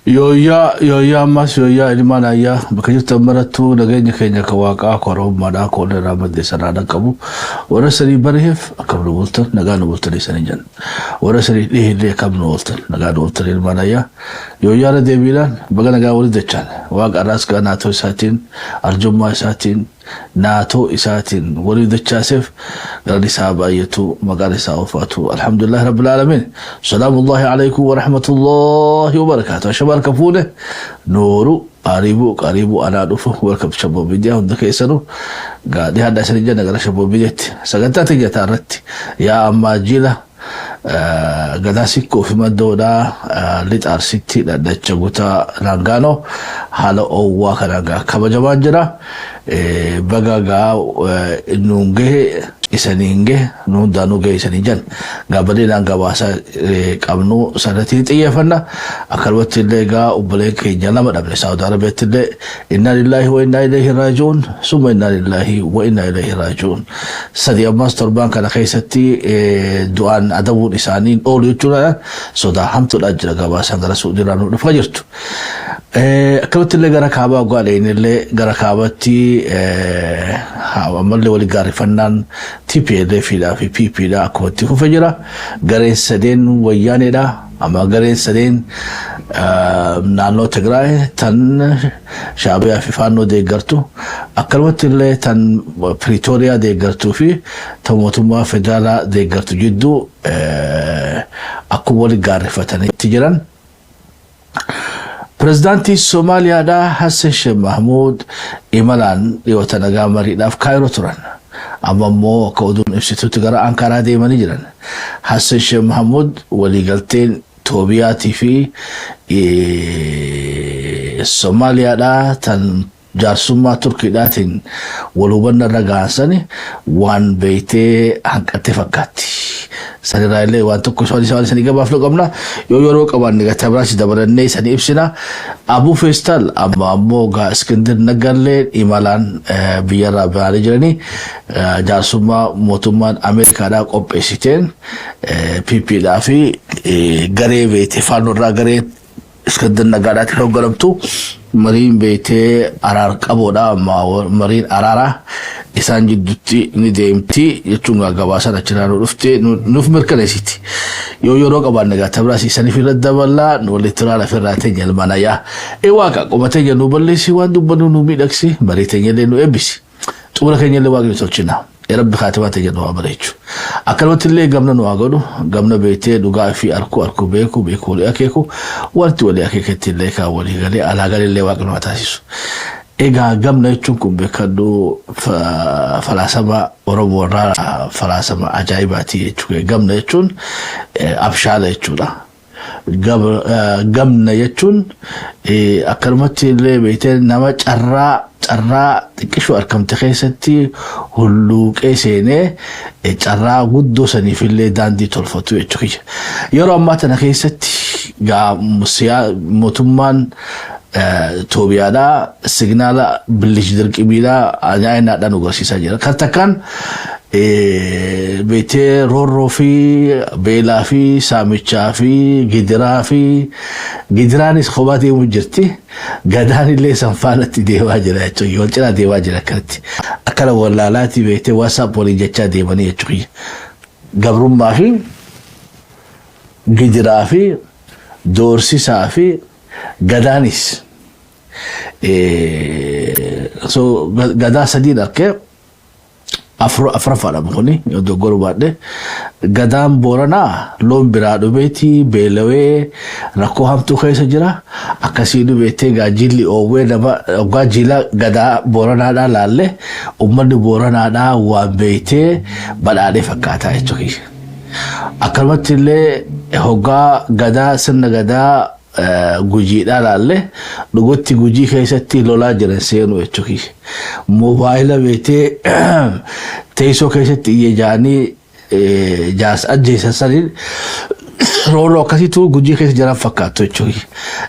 Yooyyaa yooyyaa ammas yooyyaa ilmaan ayyaa bakka jirtan marattuu nageenya keenya ka waaqaa korommaadhaa koon irraa madde sanaa dhaqqabu warra sanii bariheef akkam nu bultan nagaa nu bultanii sanii jenna warra sanii dhihillee akkam nu ooltan nagaa nu ooltan ilmaan ayyaa yooyyaa irra deebiidhaan baga nagaa wali dachaan waaqa irraas gaa naatoo isaatiin arjummaa isaatiin naatoo isaatiin walii dachaaseef galanni isaa baay'atu maqaan isaa ulfaatu alhamdulillahi rabbil aalamiin salaamullahi alaykum wa rahmatullahi wa barakaatu ashama harka fuune nooru ariibuu qariibuu anaa dhufu welcome shabboo miidiyaa hunda keessanu gaadhi hadha isin jenna gara shabboo miidiyaatti sagantaa teenya irratti yaa ammaa jila Gadaa Sikkoo fi Maddoodhaa Lixa Arsitti dhaddacha Gutaa Laangaanoo haala oowwaa kanaan gaa kabajamaa jira. Baga gaa nuun gahe isaniin gahe nu hundaanuu gahe isanii jan gaa bal'inaan gabaasa qabnu sanatti xiyyeeffanna. Akkanumatti illee gaa obboleen keenya lama dhabne Saawud Arabiyaatti illee innaa lillaahi wa innaa ilayhi raaji'uun summa innaa lillaahi wa innaa ilayhi raaji'uun. Sadi ammas torbaan kana keessatti du'aan adabuun isaanii hin oolu jechuudha sodaa hamtuudha jira gabaasaan gara Suudiirraa nu dhufaa jirtu. Akkamitti illee gara kaabaa waggaa illee gara kaabatti ammallee wali gaarrifannaan TPLF dhaa fi PP dha akkuma itti fufe jira. Gareen sadeen wayyaaneedha. Amma gareen sadeen naannoo Tigraay tan Shaabiyaa fi Faannoo deeggartu akkanumatti illee tan Piriitooriyaa deeggartuu fi tan mootummaa federaalaa deeggartu jidduu akkuma wali gaarrifatanitti jiran. Pirezidaantii Somaaliyaadhaa Hassan Sheikh Mahmuud imalaan dhiyoota nagaa mariidhaaf Kaayiroo turan. Amma immoo akka oduun ibsitutti gara Ankaraa deemanii jiran. Hassan Sheikh Mahmuud waliigalteen Toobiyaatii fi Somaaliyaadhaa tan jaarsummaa Turkiidhaatiin wal hubanna irra gahan sani waan beektee hanqatte fakkaatti. Sanirraa illee waan tokko isaan isaan isanii gabaafnu qabna. Yoo yeroo qabaanne gataa biraas dabalannee isanii ibsina. Abuu Feestaal amma ammoo gaa Iskindir Naggallee imalaan biyyarraa bahanii jiranii jaarsummaa mootummaan Ameerikaadhaa qopheessiteen PPdhaa fi garee beektee faannoorraa garee Iskindir Naggaadhaatiin hoogganamtu mariin beektee araar qaboodha amma mariin araaraa isaan jidduutti ni deemti jechuun gaa gabaasaan achirraa nu dhufte nuuf mirkaneessiti. Yoo yeroo qabaanne gaa tabiraas isaniif irra daballaa nu walitti turaa lafirraa teenya ilmaan ayyaa. Ee waaqa qoma teenya nu balleessi waan dubbannu nu miidhagsi marii teenya illee nu eebbisi. Xumura keenya illee waaqni tolchina. Yaa Rabbi kaatimaa teenya nu haa bareechu. Akkanumatti illee gamna nu haa godhu gamna beektee dhugaa fi arkuu arkuu beeku beeku walii akeeku wanti walii akeeketti illee kan walii galee alaa galee illee waaqni nu haa taasisu. Egaa gamna jechuun kun beekadhu falaasama Oromoo irraa falaasama ajaa'ibaati jechuudha. Gamna jechuun abshaala jechuudha. Gamna jechuun akkanumatti illee beektee nama carraa carraa xiqqishuu argamte keessatti hulluuqee seenee carraa guddoo saniif illee daandii tolfatu jechuudha. Yeroo ammaa tana keessatti mootummaan Toobiyaadhaa signaala billish dirqimiidhaa ajaa'inaadhaan nu agarsiisaa jira. Kan takkaan beektee roorroo fi beelaa fi saamichaa fi gidiraa fi gidiraanis kophaa deemuu jirti. Gadaan illee san faanatti deemaa jira jechuudha. Wal cinaa deemaa jira akkanatti. Akkana wallaalaatii beektee WhatsApp waliin jechaa deemanii jechuudha. Gabrummaa fi gidiraa fi doorsisaa fi gadaanis so gadaa sadiin arkee afuraffaadha kuni yoo dogoggoruu baadhe gadaan Booranaa loon biraa dhumeeti beelawee rakkoo hamtuu keessa jira akkasii dhumeetee gaa jilli oowwee nama oggaa jila gadaa Booranaadhaa laalle uummanni Booranaadhaa waan beektee badhaadhee fakkaataa jechuudha. Akkanumatti illee hoggaa gadaa sirna gadaa Gujiidhaa laalle dhugutti Gujii keessatti lolaa jiran seenuu jechuudha. Moobaayila beektee teessoo keessatti iyya jaanii jaarsa ajjeesan saniin Roorroo akkasiitu Gujii keessa jiran fakkaattu jechuudha.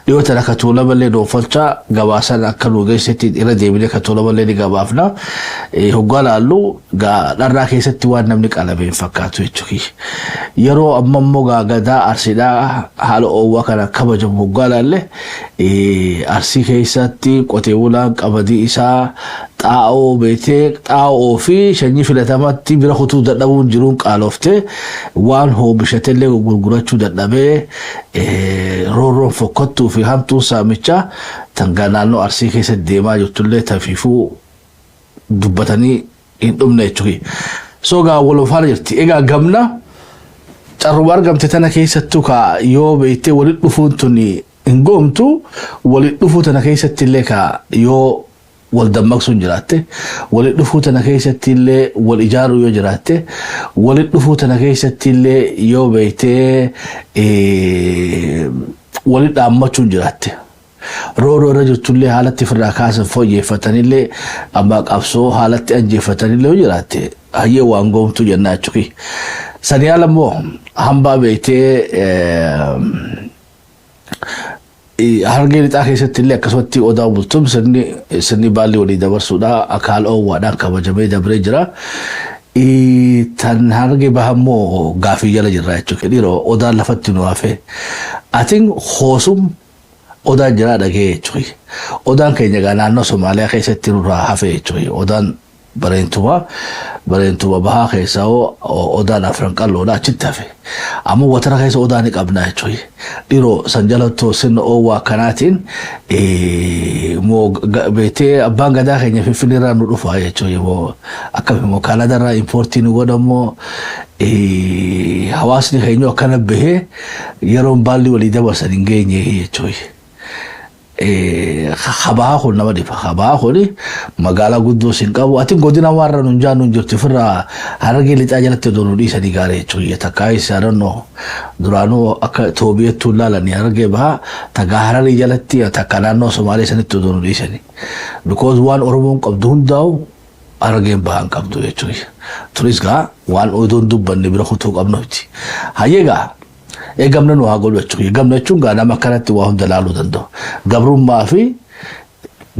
Dhiyoo tana ka Tuulamallee doonfalchaa gabaasan akka nu geessetti irra deebinee ka Tuulamallee ni gabaafna. Hoggaa laallu dharraa keessatti waan namni qalame hin fakkaatu jechuudha. Yeroo amma immoo gadaa Arsiidhaa haala oowwaa kana kabajamu hoggaa laalle, Arsii keessatti qotee bulaan qamadii isaa xaa'oo beetee xaa'oo fi sanyii filatamatti bira kutuu dadhabuun jiruun qaaloftee, waan oomishatellee gurgurachuu dadhabee, roorroon fokkottuu fi hamtuun saamichaa tangaa naannoo Arsii keessatti deemaa jirtullee tafiifuu dubbatanii hin dhumne jechuudha. So gaa wal faana jirti. Egaa gamna carruma argamte tana keessattuu ka yoo beektee walitti dhufuun tuni hin goomtu, walitti dhufuu tana keessatti illee ka yoo wal dammaqsuun jiraatte, walitti dhufuu tana keessatti illee wal ijaaruu yoo jiraatte, walitti dhufuu tana keessatti illee yoo beektee walitti dhaammachuun jiraatte, rooroo irra jirtullee haalatti ofirraa kaasan fooyyeffatanillee, amma qabsoo haalatti anjeeffatanillee yoo jiraatte, hayyee waan goomtuu jennaa jechuudha. Sanii ala immoo hambaa beektee Harargee Lixaa keessatti illee akkasumatti Odaa Bultum sirni baalli walii dabarsuudha akka haala oowwaadhaan kabajamee dabree jira. Tan Harargee Baha immoo gaafii jala jirra jechuudha. Dhiiroo, Odaan lafatti nu hafe. Atiin hoosum Odaan jiraa dhagee jechuudha. Odaan keenya egaa naannoo Somaaliyaa keessatti nurraa hafe jechuudha. Odaan Bareentuma Bahaa keessaa hoo Odaan Afran Qalloodha achitti hafe. Ammoo watara keessa Odaa ni qabna jechuudha. Dhiroo, san jalattoo sirna oowwaa akkanaatiin moo beektee abbaan gadaa keenya Finfinnee irraa nu dhufa jechuudha, moo akkami, moo Kaanadaa irraa import nu godhamoo, hawaasni keenya akkana bahee yeroon baalli walii dabarsan hin geenye jechuudha. Habaa kun nama dhiba. Habaa kun magaalaa guddoo sin qabu. Ati godina warra nun jaannu hin jirtu, ofirraa Harargee Lixaa jalatti odoo nu dhiisanii gaarii jechuudha. Takkaa isa naannoo duraanuu akka Toobiyeettuu ilaalanii Harargee Bahaa takka Hararii jalatti, takka naannoo Somaalee sanitti odoo nu dhiisanii. Because waan Oromoon qabdu hundaa'u Harargeen Bahaa hin qabdu jechuudha. Tunis gaa waan odoon dubbanne bira kutuu qabnu miti. Hayyee, gaa eegamna nu haa godhu jechuudha. Gamna jechuun gaa nama akkanatti waa hunda laaluu danda'u. Gabrummaa fi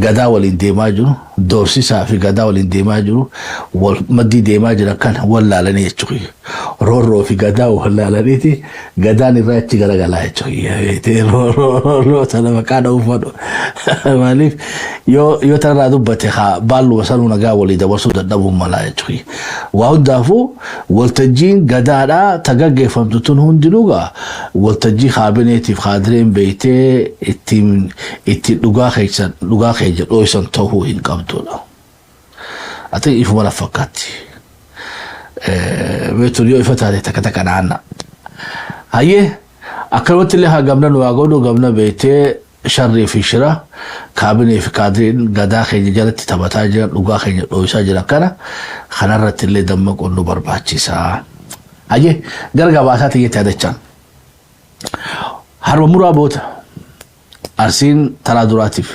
gadaa waliin deemaa jiru, doorsisaa fi gadaa waliin deemaa jiru, wal maddii deemaa jiran kana wal laalanii jechuudha. Roorroo fi gadaa wal laalaniiti gadaan irraa achi garagalaa jechuudha. Roorroo sana maqaa dha'uu fadhu. Maaliif yoo tanarraa dubbate haa baalluma sanuu nagaa walii dabarsuu dadhabuun malaa jechuudha. Waa hundaafuu waltajjiin gadaadhaa ta gaggeeffamtu tun hundinuu gaa waltajjii kaabineetiif kaadireen beektee ittiin dhugaa keessan dhugaa keenya dhooysan ta'uu hin qabdudha. Ati ifuma na fakkaatti. Beektuun yoo ifa taate takka takka naanna. Hayyee, akkanumatti illee haa gamna nu haa godhu. Gamna beektee sharrii fi shira kaabinee fi kaadiriin gadaa keenya jalatti taphataa jiran, dhugaa keenya dhooysaa jiran kana kanarratti illee dammaquun nu barbaachisa. Hayyee, gara gabaasaa xiyyeetti yaadachaan. Harma muraa boota Arsiin taraa duraatiif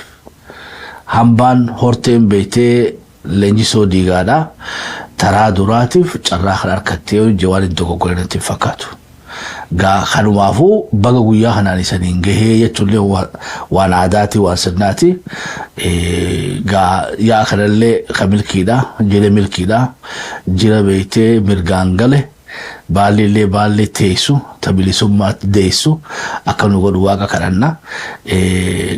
hambaan horteen beektee leenjisoo diigaadha. Taraa duraatiif carraa kan harkattee hojii waan hin dogoggorre natti hin fakkaatu. Gaa kanumaafuu baga guyyaa kanaan isaniin gahee jechuullee waan aadaati, waan sirnaati. Gaa yaa kanallee ka milkiidha, jila milkiidha, jila beektee mirgaan gale, baalli illee baalli teessu ta bilisummaatti deessu akka nu godhu Waaqa kadhanna.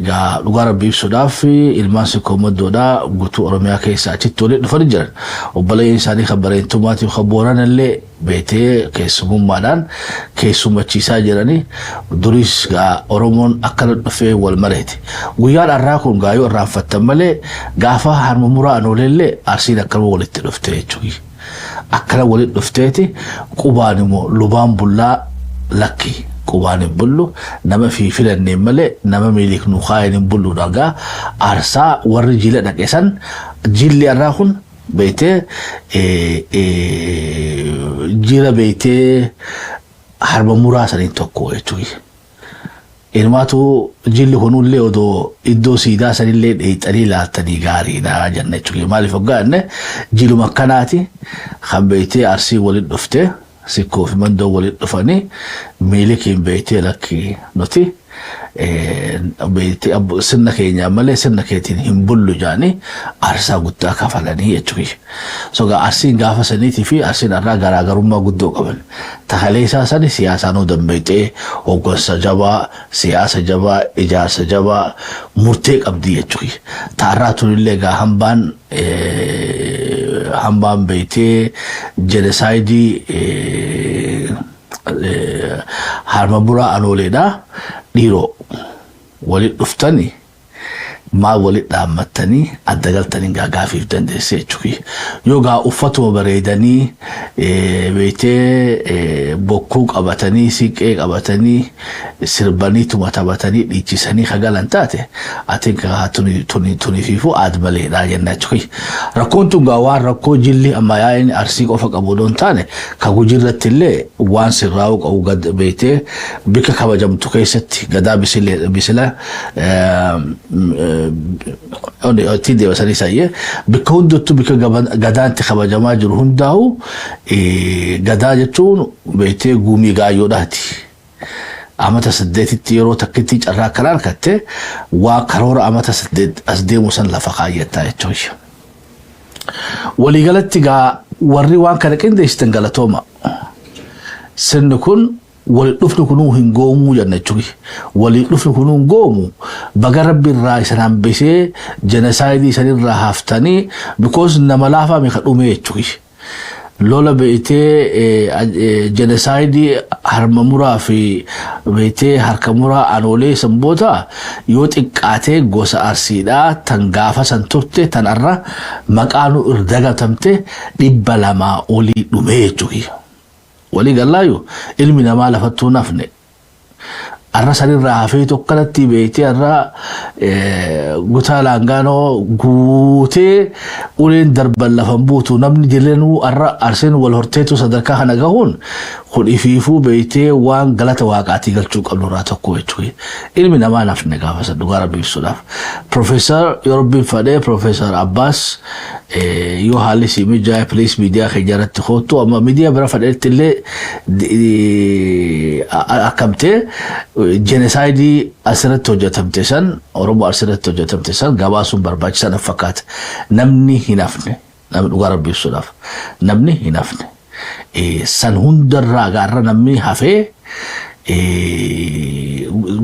Gaa dhugaa Rabbi ibsuudhaaf ilmaan Sikkoo Maddoodhaa guutuu Oromiyaa keessa achitti waliin dhufanii jiran. Obboleeyyan isaanii kan Bareentummaatiif kan Booran illee beetee keessumummaadhaan keessummachiisaa jiranii. Duris gaa Oromoon akkana dhufee wal mareeti. Guyyaan har'aa kun gaa yoo irraanfattan malee gaafa harma muraa Anooleellee Arsiin akkanuma walitti dhufte jechuudha. Akkana walitti dhufteeti qubaan immoo lubaan bullaa, lakki qubaan hin bullu, nama fi filanneen malee nama miiliik nu kaayan hin bullu. Dhagaa aarsaa warri jila dhaqe san jilli har'aa kun beektee jila beektee harma muraa saniin tokko jechuudha. Ilmaatu jilli kunullee odoo iddoo siidaa sanillee dheeyxanii laaltanii gaariidha jenna jechuudha. Maaliif hoggaa jenne, jiluma akkanaati kan beektee Arsii waliin dhufte. Sikkoo fi Mandoo walitti dhufanii Miilikiin beektee, lakki, nuti beektee sirna keenyaa malee sirna keetiin hin bullu jaanii aarsaa guddaa kafalanii jechuudha. So gaa Arsiin gaafa saniitii fi Arsiin irraa garaagarummaa guddoo qaban. Takalee isaa sani siyaasaanuu dammeexee, hooggansa jabaa, siyaasa jabaa, ijaarsa jabaa, murtee qabdi jechuudha. Taarraa tunillee gaa hambaan beektee genocide harma buraa Anooleedha. Dhiiroo, walit dhuftanii maal walit dhaammattanii adda galtanii gaa gaafiif dandeesse jechuudha. Yoo gaa uffatuma bareedanii beektee bokkuu qabatanii, siiqqee qabatanii, sirbanii, tuma taphatanii, dhiichisanii kagalan taate, ati tuni tuni tunifiifuu aad maleedha jenna jechuudha. Rakkoon tun gaa waan rakkoo jilli amma yaa'in Arsii qofa qabu odoo hin taane, ka Gujirratti illee waan sirraa'uu qabu gad beektee bika kabajamtu keessatti gadaa bisila ittiin deebisanii sayyee bikka hundattuu, bikka gadaan itti kabajamaa jiru hundaa'u, gadaa jechuun beektee gumii gaayyoodhaati. Amata 8tti yeroo takkitti carraa akkana harkatte, waa karoora amata 8 as deemu san lafa kaayyattaa jechuudha. Waliigalatti gaa warri waan kana qindeessitan galatooma. Sirni kun wali dhufni kunuu hin goomuu jenna jechuudha. Walii dhufni kunuu hin goomu, baga Rabbi irraa isan hambisee, genocide isanirraa haftanii, because nama laafaa meeqa dhumee jechuudha. Lola beektee genocide harma muraa fi beektee harka muraa Anoolee sanboota yoo xiqqaatee gosa Arsiidhaa tan gaafa san turte, tan arra maqaanu irdagatamte, 200 olii dhumee jechuudha. Walii gallaayu ilmi namaa lafattuu nafne. Arra sanirraa hafee tokkanatti beektee arra gutaa Laangaanoo guutee uleen darban lafan buutu, namni jirenuu arra Arseen wal horteetu sadarkaa kana gahuun kun ifiifuu beektee waan galata Waaqaatii galchuu qabnu irraa tokko jechuudha. Ilmi namaa nafne gaafa san dhugaa Rabbi ibsuudhaaf. Profeesar, yoo Rabbiin fadhee, Profeesar Abbaas, yoo haalli si mijaa'e, please miidiyaa keenya irratti kootu. Amma miidiyaa bira fadheetti illee akkamtee genocide asirratti hojjetamte san, Oromoo asirratti hojjetamte san gabaasuun barbaachisaa na fakkaata. Namni hin hafne, namni dhugaa Rabbi ibsuudhaaf namni hin hafne. San hundarraa gaarra namni hafee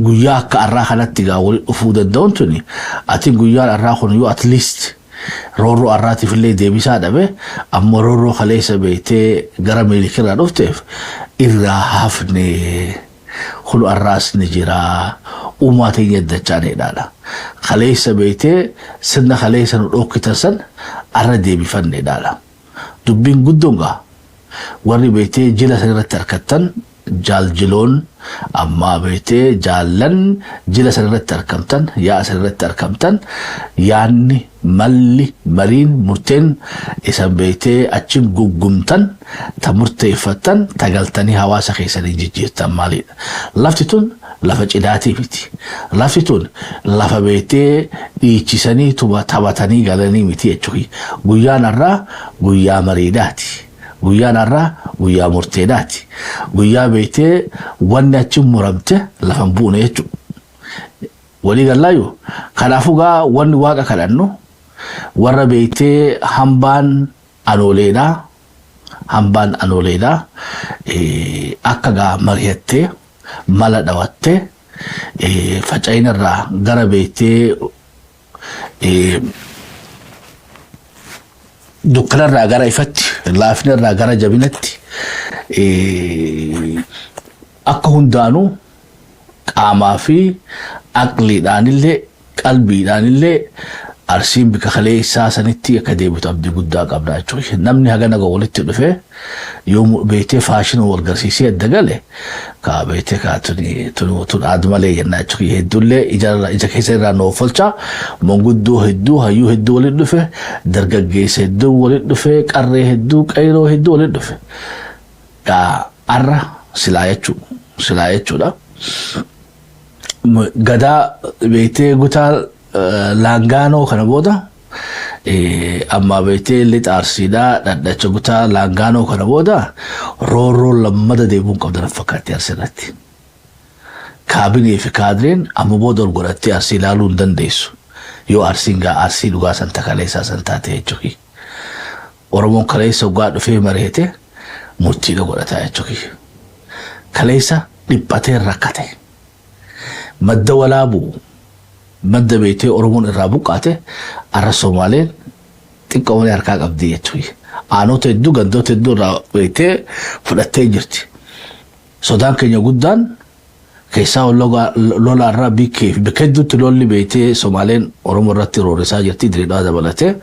guyyaa akka arraa kanatti gaa walitti dhufuu danda'uun tuni, ati guyyaan arraa kun yoo at least roorroo arraatiif illee deebisaa dhabe, ammoo roorroo kaleessa beektee gara Miilikirraa dhufteef irraa hafne kun arraas ni jira, uumaa teenya dachaanedhaadha. Kaleessa beektee sirna kaleessa nu dhokkitan san arra deebifanneedhaadha. Dubbiin guddoon gaa warri beektee jila san irratti harkattan, jaaljiloon ammaa beektee jaallan jila san irratti argamtan, yaa'a san irratti argamtan, yaanni, malli, mariin, murteen isan beektee achiin guggumtan, ta murteeffattan, ta galtanii hawaasa keessanii jijjiirtan maalidha? Lafti tun lafa cidaatii miti. Lafti tun lafa beektee dhiichisanii tuma taphatanii galanii miti jechuudha. Guyyaan har'aa guyyaa mariidhaati. Guyyaan har'aa guyyaa murteedhaati. Guyyaa beektee wanni achi muramte lafa hin buune jechuudha. Walii gallaayu kanaafuu gaa wanni Waaqa kadhannu, warra beektee hambaan Anooleedhaa, hambaan Anooleedhaa akka gaa mari'attee mala dhawattee faca'ina irraa gara beektee dukkanarraa gara ifatti, laafinarraa gara jabinatti, akka hundaanuu qaamaa fi aqliidhaanillee qalbiidhaanillee Arsiin bika kaleessaa sanitti akka deebitu abdii guddaa qabna jechuudha. Namni hagana walitti dhufe yoo beektee faashina wal garsiisee adda gale ka beektee ka tuni tun aadu malee jennaa jechuudha. Hedduullee ija keessa irraa nu offolcha. Manguddoo hedduu, hayyuu hedduu walitti dhufe, dargaggeessa hedduu walitti dhufe, qarree hedduu, qeyroo hedduu walitti dhufe. Gaa arra silaa jechuu silaa jechuudha. Gadaa beektee gutaa Laangaanoo kana booda Amma beektee lixa Arsiidhaa dhadhacha gutaa laangaanoo kana booda roorroo lammada deebi'uun qabda na fakkaatti Arsii irratti. Kaabinee fi kaadireen amma booda ol godhattee Arsii ilaaluu hin dandeessu. Yoo Arsiin gaa Arsii dhugaa san takaleessaa san taate jechuudha. Oromoon kaleessa dhugaa dhufee mari'ate murtiidha godhataa jechuudha. Kaleessa dhiphatee rakkate. Madda Walaabuu madda beektee Oromoon irraa buqqaate arra Somaaleen xiqqoo malee harkaa qabdi jechuudha. Aanota hedduu, gandoota hedduu irraa beektee fudhattee jirti. Sodaan keenya guddaan keessaa lola irraa bikkee fi bakka hedduutti lolli beektee Somaaleen Oromoo irratti roorrisaa jirti, Dirreedhaa dabalatee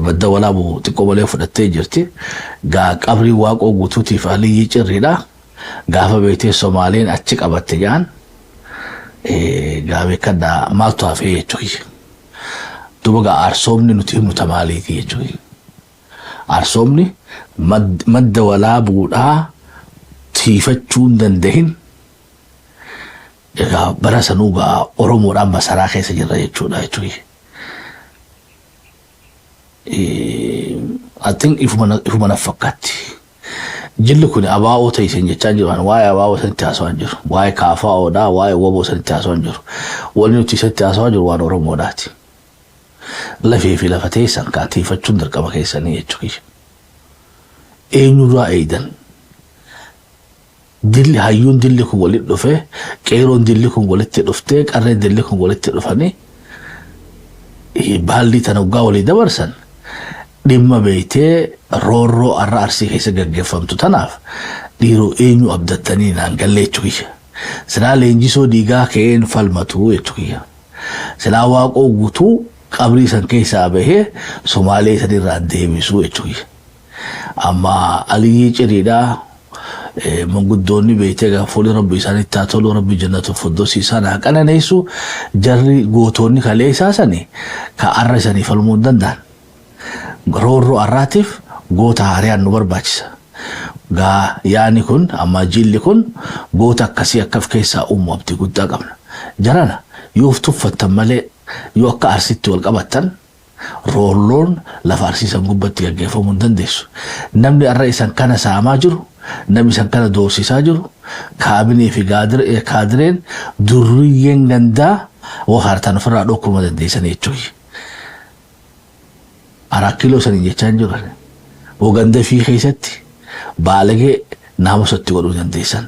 Madda Walaabuu xiqqoo malee fudhattee jirti. Gaa qabrii Waaqoo Guutuutiif Aliyyii Cirriidha. Gaafa beektee Somaaleen achi qabatte jedhan gaa beekadhaa maaltu hafee jechuudha. Duuba gaa aarsoomni nuti himnu tamaaliiti jechuudha. Aarsoomni Madda Walaabuudhaa tiifachuu hin dandahin egaa bara sanuu gaa Oromoodhaan masaraa keessa jirra jechuudha jechuudha. I think ifuma na fakkaatti. Jilli kun abaa'oo ta'e jechaa jiru. Waa'ee abaa'oo sanitti haasawaa jiru. Waa'ee kaafaa'oodhaa, waa'ee woboo sanitti haasawaa jiru. Wanni nuti isatti haasawaa jiru waan Oromoodhaati. Lafee fi lafa teessan kaatiifachuun dirqama keessanii jechuudha. Eenyurraa eeydan? Dilli hayyuun dilli kun walitti dhufee, qeeroon dilli kun walitti dhuftee, qarreen dilli kun walitti dhufanii baallii tana waggaa walii dabarsan dhimma beektee roorroo arra Arsii keessa gaggeeffamtu tanaaf dhiiroo eenyu abdattanii naan gallee jechuudha. Silaa leenjisoo diigaa ka'een falmatu jechuudha. Silaa Waaqoo Guutuu qabrii san keessaa bahee Somaalee sanirraa deebisuu jechuudha. Amma Aliyyii Ciriidhaa manguddoonni beektee gaafa fuulli rabbi isaanitti haa tolu, rabbi jannatu firdoosi isaan haa qananeessu, jarri gootoonni kaleessaa sani ka arra isanii falmuu hin danda'an. Roorroo arraatiif goota haariyaan nu barbaachisa. Gaa yaani kun amma jilli kun goota akkasii akka of keessaa uumu abdii guddaa qabna. Jarana yoo of tuffattan malee yoo akka Arsitti wal qabattan roolloon lafa Arsiisan gubbatti gaggeeffamuu hin dandeessu. Namni arra isan kana saamaa jiru, namni isan kana doorsisaa jiru, kaabinee fi kaadireen durriyyeen gandaa wahartan ofirraa dhokkuma dandeessan jechuudha. Araa kiiloo sanii jechaa hin jiru. Waganda fi keessatti baalagee naamusa itti godhuu dandeessan.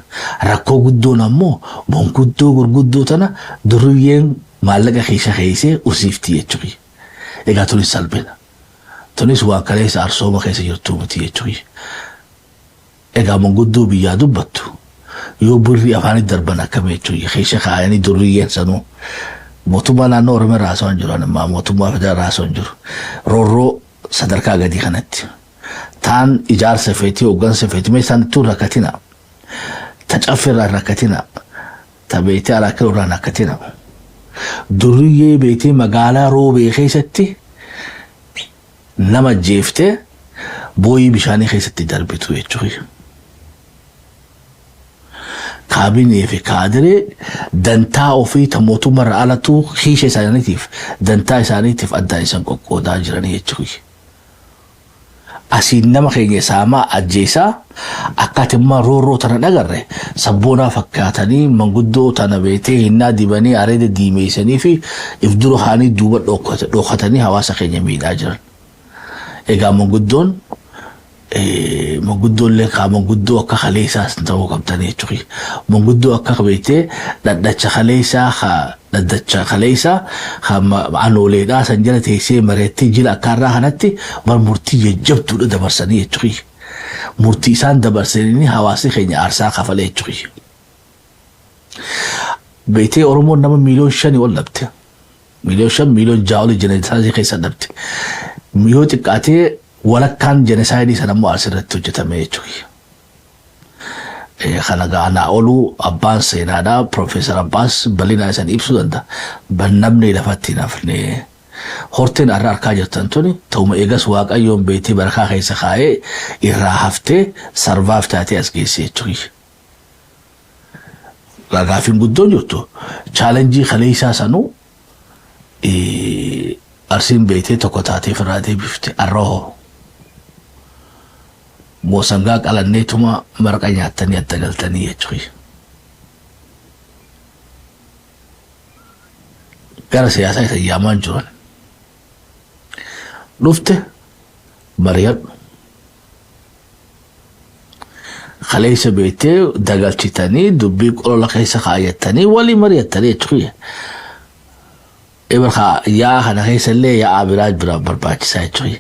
Rakkoo guddoon ammoo manguddoo gurguddoo tana durriyyeen maallaqa keessa keessee usiifti jechuudha. Egaa tunis salphina. Tunis waan kaleessa arsooma keessa jirtuu miti jechuudha. Egaa manguddoo biyyaa dubbattu yoo birrii afaanitti darban akkam jechuudha. Keessa kaayanii durriyyeen sanuu mootummaa naannoo Oromiyaa irraa haasawaa hin jiru, ammaa mootummaa federaalaa irraa haasawaa hin jiru. Roorroo sadarkaa gadii kanatti. Taan ijaarsa feetii, hooggansa feetii mee isaan ittuu rakkatina. Ta caffee irraa rakkatina. Ta beektee alaa kiloo irraa rakkatina. Durriyyee beektee magaalaa Roobee keessatti nama jeeftee booyii bishaanii keessatti darbitu jechuudha. Kaabinee fi kaadiree dantaa ofii ta mootummaa irraa alatu hiisha isaaniitiif dantaa isaaniitiif addaan isaan qoqqoodaa jiranii jechuudha. Asiin nama keenya saamaa ajjeesaa akka ati immoo roorroo tana dhagarre sabboonaa fakkaatanii manguddoo tana beetee hinnaa dibanii areeda diimeessanii fi if dura haanii duuba dhokatanii hawaasa keenya miidhaa jiran. Egaa manguddoon manguddoollee kaa manguddoo akka kaleessaas ta'uu qabdan jechuudha. Manguddoo akka beektee dhadhacha kaleessaa haa dhaddacha kaleessaa haa anooleedhaa san jala teessee mareettee jila akka har'aa kanatti bar murtii jajjabduudha dabarsanii jechuudha. Murtii isaan dabarsanii hawaasni keenya aarsaa kafalee jechuudha. Beektee Oromoon nama 5 miiliyoon ol dhabte. 5 miiliyoon, 6 miiliyoon ol genocide keessa dhabte. Yoo xiqqaatee walakkaan genocide sana immoo asirratti hojjetame jechuudha. Kana gaanaa oluu abbaan seenaadhaa Profeesar Abbaas bal'inaa isan ibsuu danda'a. Namni lafatti hin hafne. Horteen har'a harkaa jirtan tuni ta'uma eegas Waaqayyoon beektee barakaa keessa kaa'ee irraa haftee sarvaaf taatee as geesse jechuudha. Gaaffiin guddoon jirtu challenge kaleessaa sanuu Arsiin beektee tokko taatee ofirraa deebifte. Arra hoo? Moo sangaa qalanneetuma maraqa nyaattanii adda galtanii jechuudha. Gara siyaasaa isa yaamaan jiran. Dhufte mari'adhu. Kaleessa beektee dagalchitanii dubbii qolola keessa kaayyattanii walii mari'attanii jechuudha. Ebar kaa yaa'a kana keessa illee yaa'aa biraa bira barbaachisaa jechuudha.